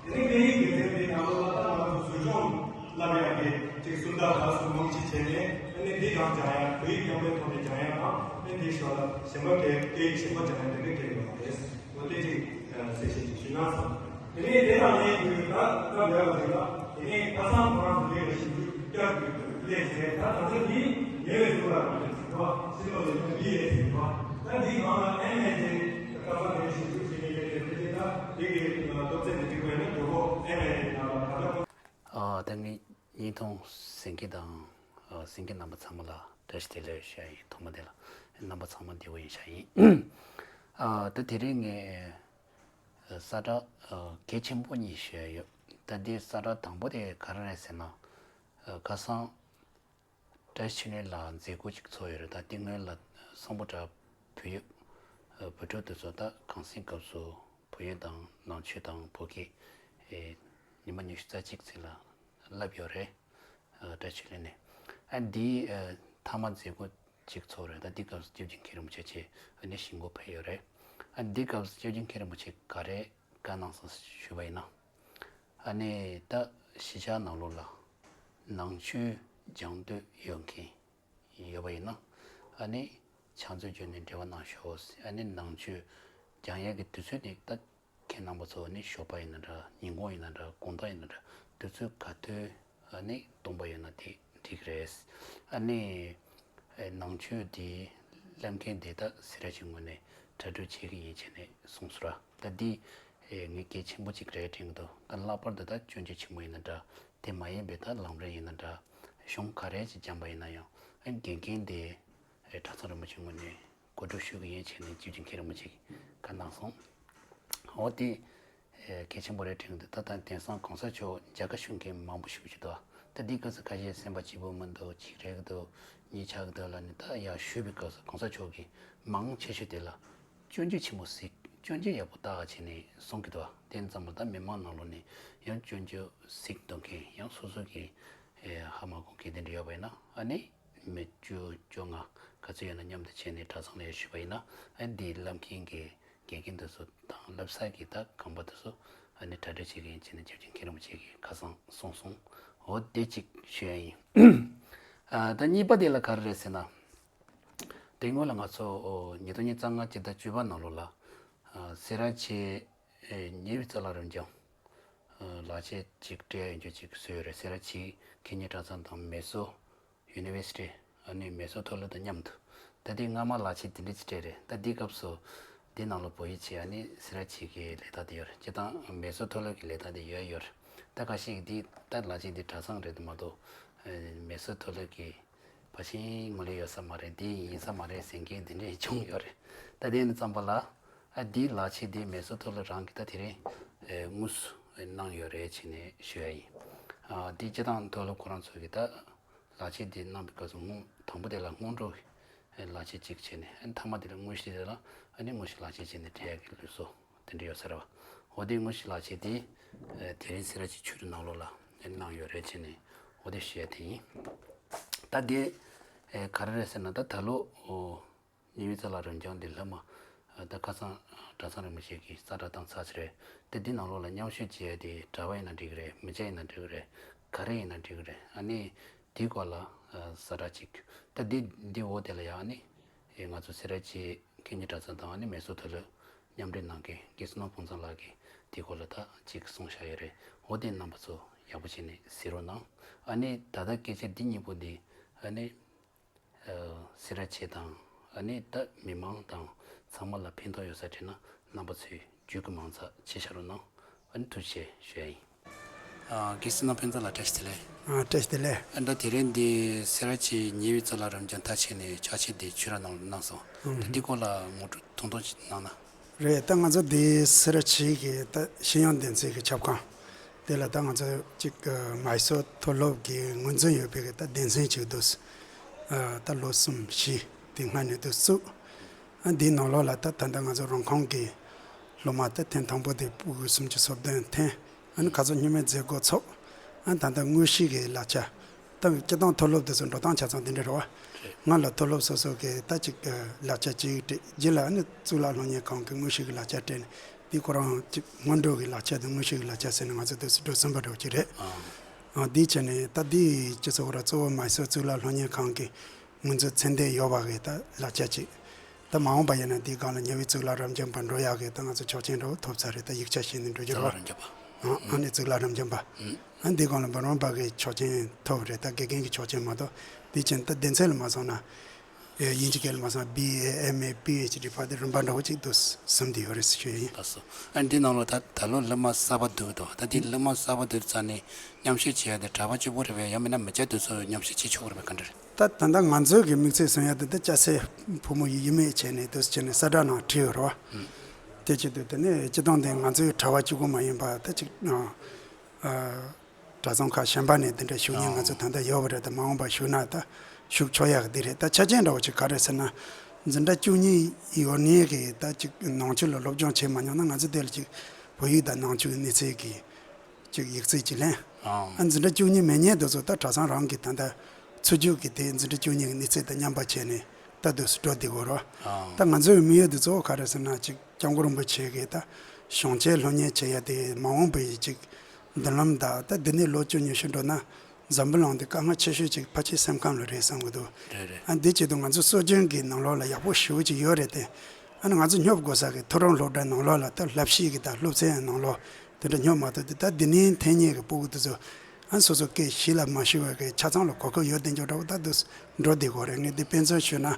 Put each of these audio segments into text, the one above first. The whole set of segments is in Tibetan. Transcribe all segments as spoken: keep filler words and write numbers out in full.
དེ་ནས་སྐད་ཡིག་གི་ཚན་པའི་ནང་ལོགས་ལ་ད་ང་ཚོ་ཟུར་སྦྱོང་བསླབ་ཡག་གི་ཅིག་སུམ་རྟགས་ཁག་སུ་མང་ཆེ་བྱས་ནས། ཨ་ནི་འདི་གང་སྦྱང་ཡག་བོད་ཡིག་རྐྱང་པའི་ཐོག་ནས་སྦྱང་ཡག་དང་། ཨ་ནི་འདི་ཞོར་ལ་གཞན་པ་གའི་སྐད་ཡིག་གཞན་པ་སྦྱང་ཡག་དེ་འདྲ་སྐད་ཡོད་པ་རེད། འོ་དེ་ཅིག་གསལ་བཤད་ཅིག་ཞུས་ན་བསམ། དེ་ནས་དེ་དང་ལྷན་དུ་ད་སྐབས་རེ་བ་དེ་ལ། དེ་ནས་ཁ་སང་ཁོ་རང་ཚོ་འདི་ལ་ཞིབ་འཇུག་བསྐྱར་དུ་ལས་བྱས། ད་ད་ལྟ་འདི་ཉེ་བའི་གཟུགས་ལ་རང་བཞིན་ཟེར་བ། ཕྱི་ལོགས་ལ་ཡང་འདི་ཡས་ཟེར་བ། ད་འདི་གང་ལ་ཨེ་མེད་དེ་ཁ་སང་དེ་ཞིབ་འཇུག་བྱེད་མཁན་ཡོད་དེ། དེ་ད་དེ་གི་རྡོག་རྩ་ནས་འགྲིག་པ་ཡིན་ན། གྲོགས་པོ་ཨེ་མེད་དེ་ནང་ལ་ད་ལྟ། ཨ། ད་ངས་བརྙན་ཐུང་གཟིགས་མཁན་དང་། ཨ། གཟིགས་མཁན་རྣམ་པ་ཚང་མ་ལ་བཀྲ་ཤིས་བདེ་ལེགས་ཞུ་ཡ་ཡིན། ཐོག་མ་དེ་ལ་རྣམ་པ་ཚང་མ་བདེ་པོ་ཡིན་ཤག་ཡིན། ཨ། ད་དེ་རིང་ངས་ཨ། གསལ་བསྒྲགས་ཨ། གལ་ཆེན་པོ་གཉིས་ཞུ་ཡ་ཡོད། ད་འདི་གསལ་བསྒྲགས་དང་པོ་དེ་ག་རེ་རེད་ཟེར་ན། ཨ། ཁ་སང་བཀྲ་ཤིས་ཆོས་གླིང་ལ་མཛད་སྒོ་ཅིག་ཚོགས་ཡོད་རེད། ད་དེ་སྔོན་ལ་སམ་བྷོ་ཊ་བོད་ཡིག་ཨ། བོད་ཕྲུག་དེ་ཚོ་ད་གུང་སེང་སྐབས་སུ་བོད་ཡིག་དང་ནང་ཆོས་དང་བོད་སྐད་ཨེ། ཉི་མ་ཉི་ཤུ་རྩ་གཅིག་ཙམ་ལ་བསླབས་ཡོད་རེད། ཨ། བཀྲ་ཤིས་ཆོས་གླིང་ནས། ཨ། འདིའི་ཨ། མཐའ་མ་མཛད་སྒོ་གཅིག་ཚོགས་རེད། ད་འདི་སྐབས་སུ་སྐྱབས་རྗེ་མཁན་རིན་པོ་ཆེ་ཆེ་ཨ་ནི་ཞུ་འགོ་ཕེབས་ཡོད་རེད། ཨ། འདི་སྐབས་སུ་སྐྱབས་རྗེ་མཁན་རིན་པོ་ཆེ་ག་རེ་བཀའ་གནང་སོང་ཞུས་པ་ཡིན་ན། ཨ་ནི་ད་གཞིས་ཆགས་ནང་ལོགས་ལ་ནང་ཆོས་སྦྱང་འདོད་ཡོད་མཁན་ཡོད་པ་ཡིན་ན། ཨ་ནི་ཕྱག་མཛོད་བརྒྱུད་ནས་འབྲེལ་བ་གནང་ཤོག། ཨ་ནི་ནང་ཆོས་སྦྱང་ཡས་ཀྱི་དུས་ཚོད་ནི་ད། ཁྱེད་རྣམ་པ་ཚོ་ནི་ཞོགས་པ་ཡིན་ན་འདྲ། ཉིན་གུང་ཡིན་ན་འདྲ། དགོང་དག་ཡིན་ན་འདྲ། དུས་ཚོད་ག་དུས་ཨ་ནི་སྟོང་པ་ཡོད་ན་དེ་འགྲིག་རེད། ཨ་ནི་ཨེ། ནང་ཆོས་འདི་བསླབ་མཁན་དེ་ད་སེ་ར་བྱེས་ངོས་ནས་གྲ་སྒྲིག་བྱེད་ཀྱི་ཡིན་བྱས་ནས་གསུངས་སོང་ར། ད་འདི་ཨེ། ངས་གལ་ཆེན་པོ་གཅིག་རེད་དྲན་གྱི་འདུག། ད་ལྷག་པར་དུ་ད་སྤྱོད་འཇུག་ཆེན་མོ་ཡིན་ན་འདྲ། དེ་མ་ཡིན་པའི་ད་ལམ་རིམ་ཡིན་ན་འདྲ། གཞུང་ག་རེ་ཅིག་སྦྱངས་པ་ཡིན་ན་ཡང་། ཨ། དགེ་རྒན་དེ་ཨེ། གྲྭ་ཚང་རིན་པོ་ཆེ་ངོས་ནས་གོ་སྒྲིག་ཞུ་གི་ཡིན་བྱས་ནས་སྐྱབས་རྗེ་མཁན་རིན་པོ་ཆེ་གིས་བཀའ་གནང་སོང་། འོ་དེ་ཨེ། གལ་ཆེན་པོ་རེད་དྲན་གྱི་འདུག། ད་ལྟ་དེང་སང་གོང་ས་མཆོག་མཇལ་ཁ་ཞུ་མཁན་མང་པོ་ཞེ་པོ་ཅིག་འདུག། ད་འདི་སྐབས་སུ་ཁ་ཤས་སེམས་པ་སྐྱིད་པོ་མི་འདུག། གཅིག་རེད་ཀྱི་འདུག། གཉིས་ཆགས་ཀྱི་འདུག་ལབ་ནས། ད་ཡར་ཞུས་པའི་སྐབས་སུ་གོང་ས་མཆོག་གིས་མང་ཆེ་ཤོས་དེ་ལ་སྤྱོད་འཇུག་ཆེན་མོ་གཟིགས། སྤྱོད་འཇུག་ཡག་པོ་ལྟ་བྱས་ནས་གསུང་གི་འདུག། དེ་ཙམ་པ་ད་མི་མང་ནང་ལོགས་ནས་ཡང་སྤྱོད་འཇུག་གཟིགས་འདོད་མཁན། ཡང་སོ་སོ་གིས་ཨེ། ཧ་མ་གོ་མཁན་དེ་འདྲ་ཡོད་པ་ཡིན་ན། ཨ་ནི་མི་བཅུ་བཅོ་ལྔ་ག་ཚོད་ཡོད་ན་མཉམ་དུ་བྱས་ནས་གྲྭ་ཚང་ལ་ཡར་ཞུས་པ་ཡིན་ན། ཨ་ནི་འདི་བསླབ་མཁན་གྱི་དགེ་རྒན་དེ་ཚོ་དང་བསླབ་ས་གི་ད་ཁང་པ་དེ་ཚོ་ཨ་ནི་གྲ་སྒྲིག་བྱེད་ཀྱི་ཡིན་བྱས་ནས་སྐྱབས་རྗེ་མཁན་རིན་པོ་ཆེ་གིས་ཁ་སང་གསུངས་སོང་། འོ་དེ་གཅིག་ཞུ་ཡ་ཡིན། ཨ། ད་གཉིས་པ་དེ་ལ་ག་རེ་རེད་ཟེར་ན། དེ་སྔོན་ལ་ང་ཚོ་ཉིས་སྟོང་ཉི་ཤུ་རྩ་ལྔ་སྤྱི་ཟླ་བཅུ་པ་ནང་ལོགས་ལ། ཨ། སེ་ར་བྱེས་ཨེ། ཉེ་བའི་རྩ་ལག་རབ་འབྱམས་ཨ། ལག་ཁྱེར་གཅིག་སྤྲད་ཡ་ཡོད་རྒྱུ་གཅིག་བཟོས་ཡོད་རེད། སེ་ར་བྱེས་མཁས་སྙན་གྲྭ་ཚང་དང་མེ་སོར་ཡུ་ནི་ཝར་སི་ཊི། ཨ་ནི་མེ་སོར་མཐོ་སློབ་དང་མཉམ་དུ། ད་དེ་སྔ་མ་ལག་ཁྱེར་དེ་འདྲ་ཅིག་སྤྲད་རེད། ད་འདི་སྐབས་སུ་འདི་ནང་ལོགས་བོད་ཡིག་བྱས། ཨ་ནི་སེ་ར་བྱེས་ཀྱི་ལས་རྟགས་དེ་ཡོད་རེད། སྤྱིར་བཏང་མེ་སོར་མཐོ་སློབ་ཀྱི་ལས་རྟགས་དེ་ཡོད་ཡོད་རེད། ད་ཁ་ཤས་ཀྱིས་འདི་ད་ལག་ཁྱེར་འདི་གྲྭ་ཚང་རེད་མ་གཏོགས་ཨ། མེ་སོར་མཐོ་སློབ་ཀྱི་ཕར་ཕྱིན་ངོས་ལེན་ཡོད་ས་མ་རེད། འདི་ཡིན་ས་མ་རེད་ཟེར་མཁན་དེ་འདྲ་བྱུང་ཡོད་རེད། ད་དེ་ནི་ཙམ་པ་ལ། ཨ། འདིའི་ལག་ཁྱེར་འདི་མེ་སོར་མཐོ་སློབ་རང་གིས་ད་དེ་རིང་ཨེ། དངོས་སུ་གནང་ཡོད་རེད་བྱས་ནས་ཞུ་ཡ་ཡིན། ཨ། འདི་སྤྱིར་བཏང་མཐོ་སློབ་ཁོ་རང་ཚོ་གིས་ད་ལག་ཁྱེར་འདི་གནང་པའི་སྐབས་སུ་སྔོན། དང་པོ་དེ་ལ་སྔོན་འགྲོ་གི་ལག་ཁྱེར་གཅིག་བྱས་ནས། ཨ་ནི་མཐའ་མ་དེ་ལ་དངོས་གཞི་དེ་ལ་ཨ་ནི་དངོས་གཞི་ལག་ཁྱེར་བྱས་ནས་སྤྲད་ཡ་གི་ལུགས་སྲོལ་དེ་འདྲ་ཡོད་ས་རེད་བ། འོ་དེ་དངོས་གཞི་ལག་ཁྱེར་དེ་ཨེ། དེ་རིང་སེ་ར་བྱེས་ཆོས་རའི་ནང་ལོགས་ལ་ཨེ། གནང་ཡོད་རེད་བྱས་ནས། འོ་དེ་ཞུ་ཡ་དེ་ཡིན། ད་དེ་ཨེ། ག་རེ་རེད་ཟེར་ན། ད་ད་ལོ་ཨོ། ཉེ་བའི་རྩ་ལག་རབ་འབྱམས་འདི་སློབ་མ་ཨ། ད་ཁ་སང་གྲྭ་ཚང་རིན་པོ་ཆེ་གིས་གསལ་བསྒྲགས་བཏང་ཚར་ཚར་རེད། དེ་འདི་ནང་ལོགས་ལ་མཉམ་ཞུགས་བྱེད་ཡ་དེ་གྲྭ་པ་ཡིན་ན་འགྲིག་གི་རེད། མི་སྐྱ་ཡིན་ན་འགྲིག་གི་རེད། ག་རེ་ཡིན་ན་འགྲིག་གི་རེད། ཨ་ནི་དེའི་སྐོར་ལ་ཨ། གསལ་བསྒྲགས་ཅིག། ད་འདི་འདི་འོག་དེ་ལ་ཡང་ཨ་ནི་ཨེ། ང་ཚོ་སེ་ར་བྱེས་མཁས་སྙན་གྲྭ་ཚང་དང་ཨ་ནི་མེ་སོར་མཐོ་སློབ་མཉམ་འབྲེལ་གནང་མཁན་དགེ་བསོད་ནམས་ཕུན་ཚོགས་ལགས་ཀྱིས་དེའི་སྐོར་ལ་ད་ཅིག་གསུངས་བཞག་ཡོད་རེད། འོ་དེ་རྣམ་པ་ཚོ་ཡག་པོ་བྱས་ནས་གཟིགས་རོགས་གནང་། ཨ་ནི་ད་ལྟ་སྐད་ཆ་འདི་གཉིས་པོ་འདི་ཨ་ནི། ཨ། སེ་ར་བྱེས་དང་ཨ་ནི་ད་མི་མང་དང་ཚང་མ་ལ་ཕན་ཐོགས་ཡོད་ས་དྲན་ན་རྣམ་པ་ཚོས་བརྒྱུད་སྐུལ་མང་ཙམ་བྱེད་བཞག་རོགས་གནང་། ཨ་ནི་ཐུགས་རྗེ་ཆེ་ཞུ་ཡ་ཡིན། ཨ། དགེ་བསོད་ནམས་ཕུན་ཚོགས་ལགས་བཀྲ་ཤིས་བདེ་ལེགས། ཨ། བཀྲ་ཤིས་བདེ་ལེགས། ཨ། ད་དེ་རིང་འདི་སེ་ར་བྱེས་ཉེ་བའི་རྩ་ལག་རབ་འབྱམས་མཐར་ཕྱིན་ནས་ཕྱག་ཕྱིད་འདི་ཆོས་ར་ནང་ལ་གནང་སོང་། ཨུ། ད་འདི་སྐོར་ལ་ངོ་སྤྲོད་ཐུང་ཐུང་ཞིག་གནང་ན། རེད། ད་ང་ཚོ་འདི་སེ་ར་བྱེས་ཀྱི་ད་ཤེས་ཡོན་སྡེ་ཚན་གྱི་ཁྱབ་ཁོངས་དེ་ལ་ད་ང་ཚོ་གཅིག་མེ་སོར་མཐོ་སློབ་ཀྱི་ངོས་འཛིན་ཡོད་པའི་ད་སྡེ་ཚན་གཅིག་འདུག། ཨ། ད་ལོ་གསུམ་བཞི་དེ་སྔ་ནས་འདུག་བཙུགས། ཨ། འདིའི་ནང་ལོགས་ལ་ད་ད་ལྟ་ང་ཚོ་རང་ཁོངས་ཀྱི་སློབ་མ་ད་ཐེངས་དང་པོ་དེ་ཕྲུ་གུ་སུམ་ཅུ་སོ་བདུན་ཐོན། ཨ་ནི་ཁ་སང་སྔོན་མའི་མཛད་སྒོ་ཚོགས། ཨ། ད་ལྟ་དངོས་གཞི་གི་ལག་ཆ། ད་སྤྱིར་བཏང་མཐོ་སློབ་དེ་ཚོ་འགྲོ་སྟངས་ཆ་ཚང་དེ་འདྲ་རེད་བ། སྔོན་ལ་མཐོ་སློབ་སོ་སོ་གི་ད་ཅིག་ལག་ཆ་ཅིག་སྤྲད། རྗེས་ལ་ཨ་ནི་གཙུག་ལག་སློབ་གཉེར་ཁང་གི་དངོས་གཞི་གི་ལག་ཆ་སྤྲད་ནས། དེ་ཁོ་རང་ཅིག་སྔོན་འགྲོ་གི་ལག་ཆ་དང་དངོས་ཤུགས་ཀྱི་ལག་ཆ་ཟེར་ནས་ང་ཚོ་དུས་སུ་འགྲོ་ཟིན་པ་འདྲ་བོ་ཅིག་རེད། ཨ། ཨ། དེའི་ཆ་ནས་ད་དེའི་སྤྱི་ཚོགས་ར་གཙོ་བོ་མའི་སོར་གཙུག་ལག་སློབ་གཉེར་ཁང་གི་ང་ཚོ་ཚད་ལྡན་ཡོད་པ་གི་ད་ལག་ཆ་ཅིག་ད་མ་འོངས་པ་ཡིན་ན་འདིའི་སྒང་ལ་ཉེ་བའི་གཙུག་ལག་རབ་འབྱམས་པ་འགྲོ་ཡག་གི་ད་ང་ཚོ་ཆོག་མཆན་འདྲ་བོ་ཐོབ་ཚར་རེད། ད་ཡིག་ཆ་བྱས་ནས་འགྲོ་རྒྱུ་རེད་བ། གཙུག་ལག་རབ་འབྱམས་པ། ཨ། ཨ་ནི་གཙུག་ལག་རབ་འབྱམས་པ། ཨ། འདིའི་སྒང་ལ་འབུམ་རམས་པ་གི་ཆོག་མཆན་ཐོབ་རེད། ད་དགེ་རྒན་གྱི་ཆོག་མཆན་མ་གཏོགས་དེའི་ཆ་ནས་ད་སྡེ་ཚན་ལ་མ་སོང་ན། ཨེ། དབྱིན་ཇི་སྐད་ལ་མ་སོང་ན་བི་ཨེ། ཨེམ་ཨེ། པི་ཨེཆ་ཌི་བར་དུ་རིམ་པ་འདྲ་བོ་ཅིག་ཏུ་ཟིན་བསྡད་ཡོད་རེད་ཟེར་ཞུ་ཡ་ཡིན། ལགས་སོ། ཨ། འདི་ནང་ལོགས་ད་ད་ལོ་སློབ་མ་གསར་པ་བསྡུ་གི་འདུག་ད་འདི་སློབ་མ་གསར་པ་བསྡུ་ཙ་ནས་མཉམ་ཞུགས་བྱེད་ཡ་དེ་གྲྭ་པ་གཅིག་པོ་རེད་པས། ཡང་མིན་ན་མི་སྐྱ་དེ་ཚོ་མཉམ་ཞུགས་བྱེད་ཆོག་གི་རེད་པས། ག་འདྲ་རེད། ད་ད་ལྟ་ང་ཚོའི་གི་དམིགས་ཚད་བཟུང་ཡ་དེ་ད་སྐྱ་སེར་ཕོ་མོ་ཡིན་མིན་བྱས་ནས་དུས་སུ་བྱས་ནས་གསལ་བསྒྲགས་ནང་བྲིས་ཡོད་རེད་བ། ཨུ། དེ་བྱེད་དུས་དེ་ནས་སྤྱི་བཏང་དེ་ང་ཚོའི་གྲྭ་པ་གཅིག་པོ་མ་ཡིན་པ་ད་ཅིག་ཨ། གྲྭ་ཚང་ཁག་གཞན་པ་ནས་དེ་འདྲ་ཞུགས་མཁན་ང་ཚོ་ད་ལྟ་ཡོད་པ་རེད། ད་མ་འོངས་པ་ཞུགས་ན་ད་ཞུགས་ཆོག་ཡག་འདི་རེད། ད་ཆ་རྐྱེན་འདྲ་བོ་ཅིག་ག་རེ་ཟེར་ན། འཛིན་གྲྭ་བཅུ་གཉིས་ཡོད་མཁན་གྱི་ད་ཅིག་ནང་ཆོས་ལ་སློབ་སྦྱོང་བྱེད་མ་མྱོང་ན་ང་ཚོ་དེ་ལ་ཅིག་བོད་ཡིག་དང་ནང་ཆོས་ཀྱི་གནས་ཚད་ཀྱི་ཅིག་ཡིག་ཚད་ཅིག་ལེན། ཨ། འཛིན་གྲྭ་བཅུ་གཉིས་མེད་མཁན་དེ་ཚོ་ད་གྲྭ་ཚང་རང་གི་ད་ལྟ་ཚུད་རྒྱུ་གི་དེ་འཛིན་གྲྭ་བཅུ་གཉིས་ཀྱི་གནས་ཚད་དང་མཉམ་པ་བྱས་ནས་ད་དུས་སུ་འགྲོ་བསྡད་དགོས་རེད། ཨ། ད་ང་ཚོའི་དམིགས་ཡུལ་དེ་གཙོ་བོ་ག་རེ་ཟེར་ན་ཅིག་སྐྱབས་མགོན་རིན་པོ་ཆེ་གིས་ད་གཞུང་ཆེན་སློབ་གཉེར་བྱེད་ཡ་དེ་མ་འོངས་པའི་ཅིག་མདུན་ལམ་ད་ད་འདི་ནས་ལོ་བཅུ་ཉི་ཤུ་འགྲོ་ན་འཛམ་བུ་གླིང་འདི་དཀའ་ངལ་ཆེ་ཤོས་ཅིག་ཕལ་ཆེར་སེམས་ཁམས་ལ་རེད་བསམ་གི་འདུག་རེད་རེད། ཨ། འདི་བྱེད་དུས་ང་ཚོ་སྲོལ་རྒྱུན་གྱི་ནང་ལོགས་ལ་ཡག་པོ་ཞེ་པོ་ཅིག་ཡོད་རེད་དེ། ཨ་ནི་ང་ཚོ་སྙོབ་དགོས་ས་གི་མཐོ་རིམ་སློབ་གྲྭ་ནང་ལོགས་ལ་ད་བསླབ་གཞི་གི་ད་སློབ་ཚན་ནང་ལོགས་དེ་འདྲ་སྙོབ་མ་ཐུབ་དུས་ད་འདི་ནས་ཐོན་མཁན་གི་སྤུ་གུ་དེ་ཚོ་ཨ་སོ་སོ་སྐད་ཤེས་ལ་མ་ཤེས་པ་གི་ཆ་ཚང་ལ་གོ་སྐབས་ཡོད་དེ་འཇོག་འདྲ་བོ་ད་དུ་འགྲོ་བསྡད་དགོས་རེད། ངས་འདི་དཔེ་མཚོན་ཞུས་ན་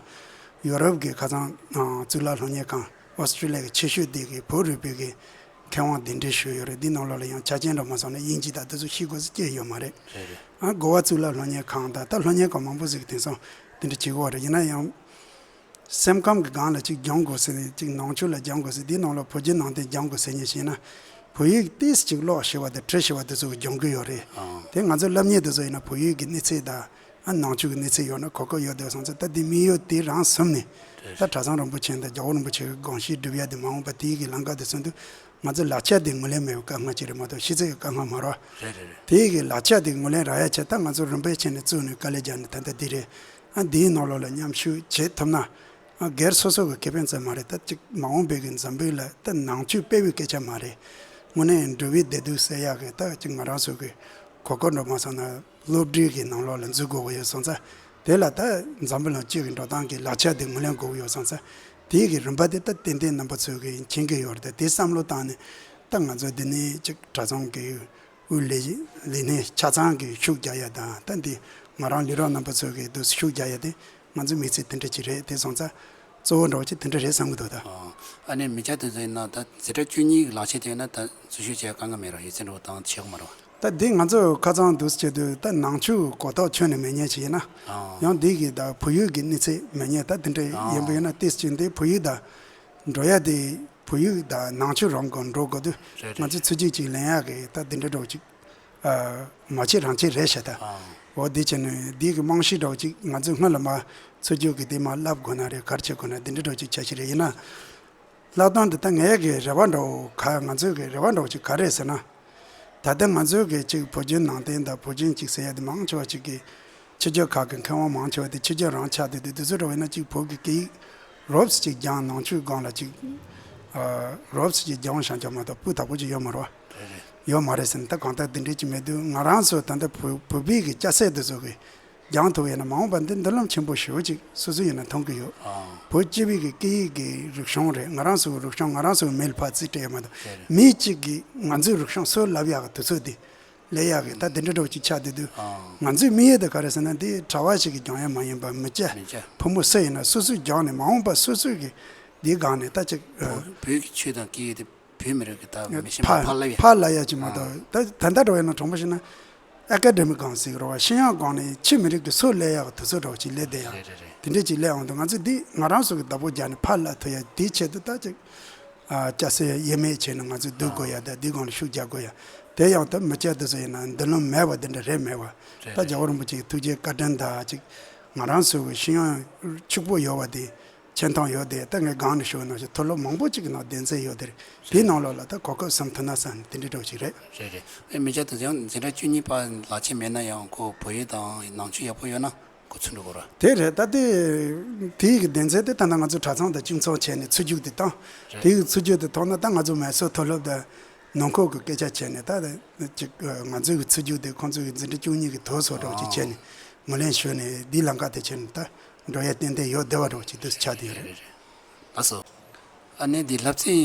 ཡོ་རོབ་གི་ཁ་སང་གཙུག་ལག་སློབ་གཉེར་ཁང་ཨོ་སི་ཀྲི་ལི་ཡ་གི་ཆེ་ཤོས་དེ་གི་བོད་རིག་པའི་གི་མཁས་དབང་གདན་འདྲེན་ཞུས་ཡོད་རེད། འདི་ནང་ལོགས་ལ་ཡང་ཆ་རྐྱེན་འདྲ་མ་སོང་ན་དབྱིན་ཇི་དང་དེ་ཚོ་ཤེས་དགོས་ས་ཅི་ཡོད་མ་རེད། རེད་རེད། ཨ། གོ་བ་གཙུག་ལག་སློབ་གཉེར་ཁང་དང་ད་སློབ་གཉེར་ཁང་མང་པོ་ཞིག་གི་དེང་སང་དེ་འདྲ་བྱེད་ཀྱི་ཡོད་རེད། ཡིན་ན་ཡང་སེམས་ཁམས་ཀྱི་སྒང་ལ་ཅིག་སྦྱང་དགོས་ཟེར་ནས་ཅིག་ནང་ཆོས་ལ་སྦྱང་དགོས་ཟེར་འདིའི་ནང་ལ་བོད་བརྒྱུད་ནང་བསྟན་སྦྱང་དགོས་ཟེར་མཁན་ཞིག་ཡིན་ན་བོད་ཡིག་ཏོག་ཙམ་ཅིག་ཀློག་ཤེས་པ་དང་འབྲི་ཤེས་པ་དེ་ཚོ་གིས་སྦྱང་གི་ཡོད་རེད། ཨང་། དེ་ང་ཚོ་སློབ་གཉེར་དེ་ཚོ་ཡིན་ན་བོད་ཡིག་གི་གནས་ཚད་དང་ཨ་ནང་ཆོས་ཀྱི་གནས་ཚད་ཡོད་ན་གོ་སྐབས་ཡོད་དེ་སོང་ཙང་ད་འདི་དམིགས་ཡུལ་དེ་རང་བཟུང་ནས་རེད། ད་གྲྭ་ཚང་རིན་པོ་ཆེ་དང་རྒྱལ་བ་རིན་པོ་ཆེ་གི་དགོངས་གཞི་སྒྲུབ་ཡ་དེ་མ་འོངས་པ་དེའི་གི་ལམ་ཁ་དེ་སོང་དུས་ང་ཚོ་ལག་ཆ་དེ་ངོས་ལེན་མེད་པའི་དཀའ་ངལ་ཅིག་རེད་མ་གཏོགས་ཤེས་ཚད་ཀྱི་དཀའ་ངལ་མ་རེད། རེད་རེད་རེད། དེའི་གི་ལག་ཆ་དེ་ངོས་ལེན་རག་ཡ་ཆེད་ད་ང་ཚོ་རིམ་པས་བྱས་ནས་བཙུགས་ནས་དཀའ་ལས་རྒྱག་ནས་ད་ལྟ་འདི་རེད། ཨ། འདིའི་ནང་ལོགས་ལ་མཉམ་ཞུགས་བྱེད་ཐུབ་ན། ཨ། སྒེར་སོ་སོ་གི་ཁེ་ཕན་ཙམ་མ་རེད། ད་ཅིག་མ་འོངས་པའི་གི་འཛམ་བུ་གླིང་ལ་ད་ནང་ཆོས་སྤེལ་བའི་སྐད་ཆ་མ་རེད། དངོས་གནས་འགྲོ་བའི་བདེ་སྡུག་སེལ་ཡག་གི་ད་ཅིག་ང་རང་ཚོ་གི་གོ་སྐབས་འདྲ་མ་སོང་ན་སློབ་གྲྭའི་གི་ནང་ལོགས་ལ་འཛུལ་དགོས་ཀྱི་ཡོད་སོང་ཙང་དེ་ལ་ད་འཛམ་བུ་གླིང་སྤྱི་གི་འགྲོ་སྟངས་ཀྱི་ལག་ཆ་དེ་ངོས་ལེན་དགོས་ཀྱི་ཡོད་སོང་ཙང་དེའི་གི་རིམ་པ་དེ་ད་ཏན་ཏན་རྣམ་པ་ཚོས་གི་མཁྱེན་གི་ཡོད་རེད། ད་དེ་བསམ་བློ་བཏང་ནས་ད་ང་ཚོ་འདི་ནས་ཅིག་གྲྭ་ཚང་གི་དབུས་ལས་ལས་སྣེ་ཆ་ཚང་གིས་ཤུགས་རྒྱག་ཡ་དང་ད་འདི་ང་རང་ལས་རོགས་རྣམ་པ་ཚོ་གིས་འདུག་ཤུགས་རྒྱག་ཡ་དེ་ང་ཚོའི་དམིགས་ཚད་དེ་འདྲ་ཅིག་རེད། དེ་སོང་ཙང་གཙོ་བོ་འདྲ་བོ་ཅིག་དེ་འདྲ་རེད་བསམ་གི་འདུག་ད། ཨ་ནི་མི་སྐྱ་དེ་ཚོ་ཡིན་ན་ད་འཛིན་གྲྭ་བཅུ་གཉིས་ཀྱི་ལག་ཁྱེར་དེ་ཡོད་ན་ད་འཛུལ་ཞུགས་བྱེད་དཀའ་ངལ་མེད་རོགས་ཡོད་ཚད་འགྲོ་དང་བྱེད་དགོས་མ་རེད་བ། ད་འདི་ང་ཚོ་ཁ་ཚང་འདུག་བྱེད་དུས་ད་ནང་ཆོས་གོ་རྟོགས་ཁྱོན་ནས་མེད་མཁན་ཅིག་ཡིན་ན་ཨ། ཡང་འདི་གི་ད་བོད་ཡིག་གི་གནས་ཚད་མེད་མཁན་ད་དེ་འདྲ་ཡིན་པ་ཡིན་ན་ཏིས་ཅིག་འདི་བོད་ཡིག་ད་འགྲོ་ཡ་དེ་བོད་ཡིག་དང་ནང་ཆོས་རང་གི་འགྲོ་དགོས་དུས་རེད་ང་ཚོས་རེད། ཚུལ་གཅིག་ཅིག་ལེན་ཡག་གི་ད་འདི་འདྲ་འདྲ་བོ་ཅིག་ཨ། མ་བྱེད་རང་བྱེད་རེད་ཤག་ད། ཨ། འོ་འདི་བྱས་ནས་འདི་གི་རྨང་གཞི་འདྲ་བོ་ཅིག་ང་ཚོས་སྔོན་ལ་མ་ཚུལ་གཅིག་གི་དེ་མ་བསླབ་དགོས་ན་རེད་ག་རེ་བྱེད་དགོས་ན་འདི་འདྲ་འདྲ་བོ་ཅིག་བྱ་ཞིག་རེད། ཡིན་ན་ལྷག་དོན་དུ་ད་ངའི་གི་རེ་བ་འདྲ་བོ་ག་ང་ཚོའི་གི་རེ་བ་འདྲ་བོ་ཅིག་ག་རེ་ཟེར་ན། ད་ལྟ་ང་ཚོའི་གི་ཅིག་བོད་བརྒྱུད་ནང་བསྟན་དང་བོད་བརྒྱུད་ཅིག་ཟེར་ཡ་དེ་མང་ཆེ་བ་ཅིག་གི་ཕྱི་རྒྱལ་ཁག་གི་མཁས་དབང་མང་ཆེ་བ་དེ་ཕྱི་རྒྱལ་རང་ཆགས་བསྡད་དུས་དེ་ཚོ་འདྲ་བ་ཡིན་ན་ཅིག་བོད་ཀྱི་སྐད་ཡིག་རོབ་ཙམ་ཅིག་སྦྱངས་ནང་ཆོས་སྒང་ལ་ཅིག་ཨ། རོབ་ཙམ་ཅིག་སྦྱངས་བཞག་རྒྱུ་མ་གཏོགས་སྤུས་དག་པོ་ཅིག་ཡོད་མ་རེད་བ། རེད་རེད། ཡོད་མ་རེད་ཟེར་ན་ད་གང་ལྟར་དེ་འདྲས་ཅིག་མེད་དུས་ང་རང་ཚོ་ད་ལྟ་བོད་བོད་པའི་གི་སྐྱ་སེར་དེ་ཚོ་གི་སྦྱང་ཐུབ་ཡོད་ན་མ་འོངས་པ་འདི་མདུན་ལམ་ཆེན་པོ་ཞེ་པོ་ཅིག་སོ་སོ་ཡིན་ན་མཐོང་གི་ཡོད། ཨ། བོད་སྤྱི་པའི་གི་སྐད་ཡིག་གི་རིག་གཞུང་རེད། ང་རང་ཚོ་གི་རིག་གཞུང་ང་རང་ཚོ་གི་མི་ལ་ཕར་རྩིས་སྤྲད་ཡོད་མ་གཏོགས་རེད་རེད། མི་གཅིག་གིས་ང་ཚོའི་རིག་གཞུང་སུར་བསླབ་ཡག་གི་དུས་ཚོད་དེ་ལས་ཡག་གི་ད་དེ་འདྲ་འདྲ་བོ་ཅིག་ཆགས་བསྡད་དུས་ཨ། ང་ཚོའི་དམིགས་ཡུལ་དེ་ག་རེ་ཟེར་ན་འདི་གྲྭ་པ་ཞིག་གི་སྦྱང་ཡ་མ་ཡིན་པར་མི་སྐྱ་མི་སྐྱ་ཕོ་མོ་སུ་ཡིན་ན་སོ་སོས་སྦྱངས་ནས་མ་འོངས་པ་སོ་སོས་གི་འདིའི་སྒང་ནས་ད་ཅིག་ཨ། བོད་ཀྱི་ཆོས་དང་སྐད་ཡིག་དེ་བོད་མི་རིགས་ཀྱི་ད་མི་ཤེས་པ་ཕར་ཕར་བསླབ་ཡ། ཕར་བསླབ་ཡ་ཅིག་མ་གཏོགས་ཨ། ད་ད་ལྟ་འདྲ་བོ་ཡིན་ན་དྲང་པོ་བཤད་ན་ཨེ་ཀ་ཌེ་མིག་སྒང་ཟེར་གི་རེད་བ། ཤེས་ཡོན་སྒང་ནས་ཕྱི་མི་རིགས་ཀྱི་སུར་སླེབས་ཡག་གི་དུས་ཚོད་འདྲ་བོ་ཅིག་སླེབས་བསྡད་ཡ། རེད་རེད་རེད། དེ་འདྲས་ཅིག་སླེབས་འོང་དུས་ང་ཚོས་འདི་ང་རང་ཚོ་གི་བདག་པོ་རྒྱག་ནས་ཕར་བསླབ་ཐུབ་ཡ་དེའི་ཆེད་དུ་ད་ཅིག་ཨ། སྐྱ་སེར་དབྱེར་མེད་བྱས་ནས་ང་ཚོས་སྡོད་དགོས་ཡ་དང་འདིའི་སྒང་ལ་ཤུགས་རྒྱག་དགོས་ཡ། དེ་ཡང་ད་མི་སྐྱ་དེ་ཚོ་ཡིན་ན་མདུན་ལམ་མེད་པ་འདི་འདྲ་རེད་མེད་པ། རེད་ད་རེད། རྒྱལ་བ་རིན་པོ་ཆེའི་ཐུགས་རྗེ་བཀའ་དྲིན་དང་ཅིག་ང་རང་ཚོ་གི་ཤེས་ཡོན་ཕྱུག་པོ་ཡོད་པ་དེ་ཆེ་མཐོང་ཡོད་དེ་ད་ངས་སྒང་ནས་ཞུ་བ་ནང་བཞིན་མཐོ་སློབ་མང་པོ་ཅིག་གི་ནང་གདན་འཛིན་ཡོད་དེ་རེད། དེའི་ནང་ལོགས་ལ་ད་གོ་སྐབས་བཟུང་ཐུབ་ན་བསམ་དེ་འདྲ་འདྲ་བོ་ཞིག་རེད། རེད་རེད། ཨེ་མི་སྐྱ་དེ་ཚོ་ཡང་འཛིན་གྲྭ་བཅུ་གཉིས་པ་ལག་ཁྱེར་མེད་ན་ཡང་ཁོ་བོད་ཡིག་དང་ནང་ཆོས་ཡག་པོ་ཡོད་ན། གོ་ཚུལ་འགྲོ་གོ་ར། དེ་རེད། ད་དེ་དེའི་གི་སྡེ་ཚན་དེ་ད་ལྟ་ང་ཚོ་གྲྭ་ཚང་དང་གཅིག་མཚུངས་བྱས་ནས་ཚུར་རྒྱུག་དེ་བཏང་། རེད། དེའི་གི་ཚུར་རྒྱུག་དེ་ཐོག་ན་ད་ང་ཚོ་མེ་སོར་མཐོ་སློབ་དང་ནང་ཁུལ་གི་སྐད་ཆ་བྱས་ནས། ད་ཅིག་ང་ཚོའི་གི་ཚུར་རྒྱུག་དེ་ཁོང་ཚོའི་གི་འཛིན་གྲྭ་བཅུ་གཉིས་གི་དོ་སོ་འདྲ་བོ་ཅིག་བྱས་ནས་ངོས་ལེན་ཞུས་ནས། འདིའི་ལམ་ཁ་དེ་བྱས་ནས་ད་འགྲོ་ཡ་ཏན་ཏན་ཡོད་བསྡད་པ་འདྲ་བོ་ཅིག་དུས་སུ་ཆགས་བསྡད་ཡོད་རེད། རེད། རེད། ལགས་སོ། ཨ་ནི་འདི་སློབ་ཚན་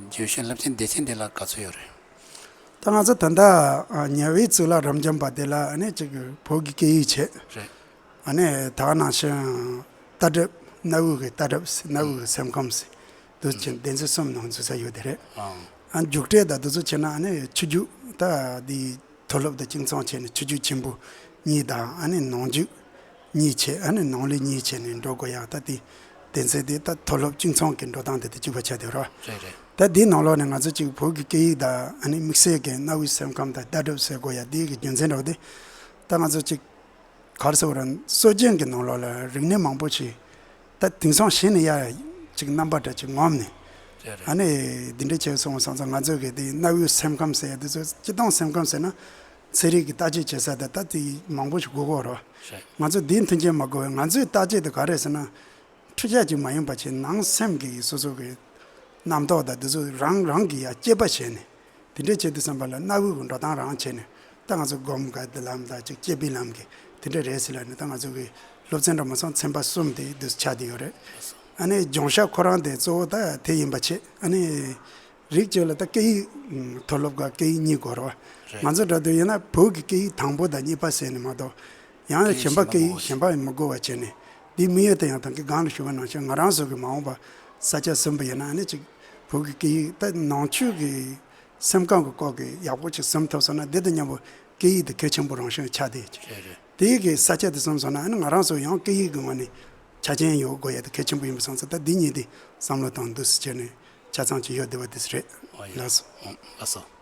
རྒྱུན་ཞུ་སློབ་ཚན་སྡེ་ཚན་འདི་ལ་ག་ཚོད་ཡོད་རེད། ད་ང་ཚོ་ད་ལྟ་ཉེ་བའི་གཙུག་ལག་རབ་འབྱམས་པ་དེ་ལ་ཨ་ནི་ཅིག་བོད་ཀྱི་སྐད་ཡིག་བྱས། རེད། ཨ་ནི་ད་ག་ནང་བཞིན་ལྟ་གྲུབ། གནའ་བོའི་གི་ལྟ་གྲུབ་ཟེར། གནའ་བོའི་གི་སེམས་ཁམས་ཟེར། དུ་ཅིག་སྡེ་ཚན་གསུམ་ནང་འཛུལ་ས་ཡོད་དེ་རེད། ཨང་། ཨ་རྒྱུགས་སྤྲོད་དང་དེ་ཚོ་བྱས་ན་ཨ་ནི་ཆོས་རྒྱུགས། ད་འདི་མཐོ་སློབ་དང་གཅིག་མཚུངས་བྱས་ནས་ཆོས་རྒྱུགས་ཆེན་པོ་གཉིས་དང་། ཨ་ནི་ནང་རྒྱུགས་གཉིས་བྱས། ཨ་ནི་ནང་ལས་གཉིས་བྱས་ནས་འགྲོ་དགོས་ཡག་ད་དེ་སྡེ་ཚན་དེ་ད་མཐོ་སློབ་གཅིག་མཚུངས་ཀྱི་འགྲོ་སྟངས་དེ་དང་གཅིག་པ་ཆགས་བསྡད་ཡོད་རེད། རེད་རེད། ད་འདིའི་ནང་ལོགས་ནས་ང་ཚོ་ཅིག་བོད་ཀྱི་སྐད་ཡིག་དང་ཨ་ནི་དམིགས་བསལ་གྱི་གནའ་བོའི་སེམས་ཁམས་དང་ལྟ་གྲུབ་ཟེར་དགོས་ཡག་འདི་གི་རྒྱུ་མཚན་འདྲ་བོ་དེ། ད་ང་ཚོ་ཅིག་ག་རེ་ཟེར་དགོས་རེད། སྲོལ་རྒྱུན་གྱི་ནང་ལོགས་ལ་རིག་གནས་མང་པོ་ཞིག་ད་དེང་སང་གཞི་ནས་ཡ་ཅིག་རྣམ་པ་འདྲ་ཅིག་ངོམ་ནས། རེད་རེད། ཨ་ནི་འདི་འདྲ་བྱས་སོང་བསམ་ཙང་། ང་ཚོ་གི་དེ་གནའ་བོའི་སེམས་ཁམས་ཟེར་ཡ་དེ་ཚོ་སྤྱིར་བཏང་སེམས་ཁམས་ཟེར་ན་ཚན་རིག་གི་བརྟག་དཔྱད་བྱེད་ས་དེ་ད་དེ་མང་པོ་ཞིག་དགོས་ཀྱི་ཡོད་རེད། རེད། ང་ཚོ་འདིའི་མཐུན་རྐྱེན་མ་དགོས་པས། ང་ཚོའི་བརྟག་དཔྱད་དེ་ག་རེ་ཟེར་ན། འཕྲུལ་ཆས་ཅིག་མ་ཡིན་པ་བྱས་ནང་སེམས་ཀྱི་སོ་སོ་གི་རྣམ་རྟོག་དང་དེ་ཚོ་རང་རང་གིས་ཡ་དཔྱད་པ་བྱས་ནས། དེ་འདྲ་བྱེད་དུས་ཙམ་པ་ལ་གནའ་བོའི་གི་འགྲོ་སྟངས་རང་བྱས་ནས། ད་ང་ཚོ་སྒོམ་དགའ་བདེ་ལམ་དང་ཅིག་དཔྱད་པའི་ལམ་གྱི་དེ་འདྲ་རེད་ཟེར་ལབ་ནས། ད་ང་ཚོ་གི་སློབ་ཚན་འདྲ་མ་སོང་ཚན་པ་གསུམ་དེ་དུས་ཆགས་བསྡད་ཡོད་རེད། ཨ་ནི་སྦྱོང་བྱ་ཁོ་རང་དེ་གཙོ་བོ་ད་དེ་ཡིན་པ་བྱས། ཨ་ནི་རིགས་གཅིག་ལ་ད་སྐད་ཡིག་མཐོ་སློབ་ག་སྐད་ཡིག་གཉིས་དགོས་རེད་བ། རེད། ང་ཚོ་འདྲ་དུས་ཡིན་ན་བོད་ཀྱི་སྐད་ཡིག་དང་པོ་དང་གཉིས་པ་ཟེར་ནས་མ་གཏོགས། ཡང་སྐད་ཡིག་གཞན་པ་གཞན་པ་སྐད་ཡིག་མ་གཞན་པ་མི་དགོས་པ་བྱས་ནས། འདི་དམིགས་ཡུལ་དེ་ཡང་ད་གིན་སྒང་ལ་ཞུས་པ་ནང་བཞིན་ང་རང་ཚོ་གི་མ་འོངས་པ་ས་ཆ་ཟིན་པ་ཡིན་ན། ཨ་ནི་ཅིག་བོད་ཀྱི་སྐད་ཡིག་ད་ནང་ཆོས་ཀྱི་སེམས་ཁམས་ཀྱི་སྐོར་གྱི་ཡག་པོ་ཅིག་ཟིན་ཐུབ་སོང་ན། འདི་དང་མཉམ་པོ་སྐད་ཡིག་དེ་གལ་ཆེན་པོ་རང་བཞིན་ཆགས་བསྡད་ཀྱི། རེད་རེད། དེ་གི་ས་ཆ་དེ་ཟིན་སོང་ན། ཨ་ནི་ང་རང་ཚོ་ཡང་སྐད་ཡིག་གི་ངོས་ནས་ཆ་རྐྱེན་ཡོད་དགོས་ཡ་དེ་གལ་ཆེན་པོ་ཡིན་པ་སོང་ཙང་། ད་འདི་གཉིས་དེ་བསམ་བློ་བཏང་འདུག་ཟེར་བྱས་ནས་ཆ་ཚང་ཅིག་ཡོད་བསྡད་པ་དེ་རེད། ཨོ་ཡ། ལགས་སོ། ཨོ། ལགས་སོ།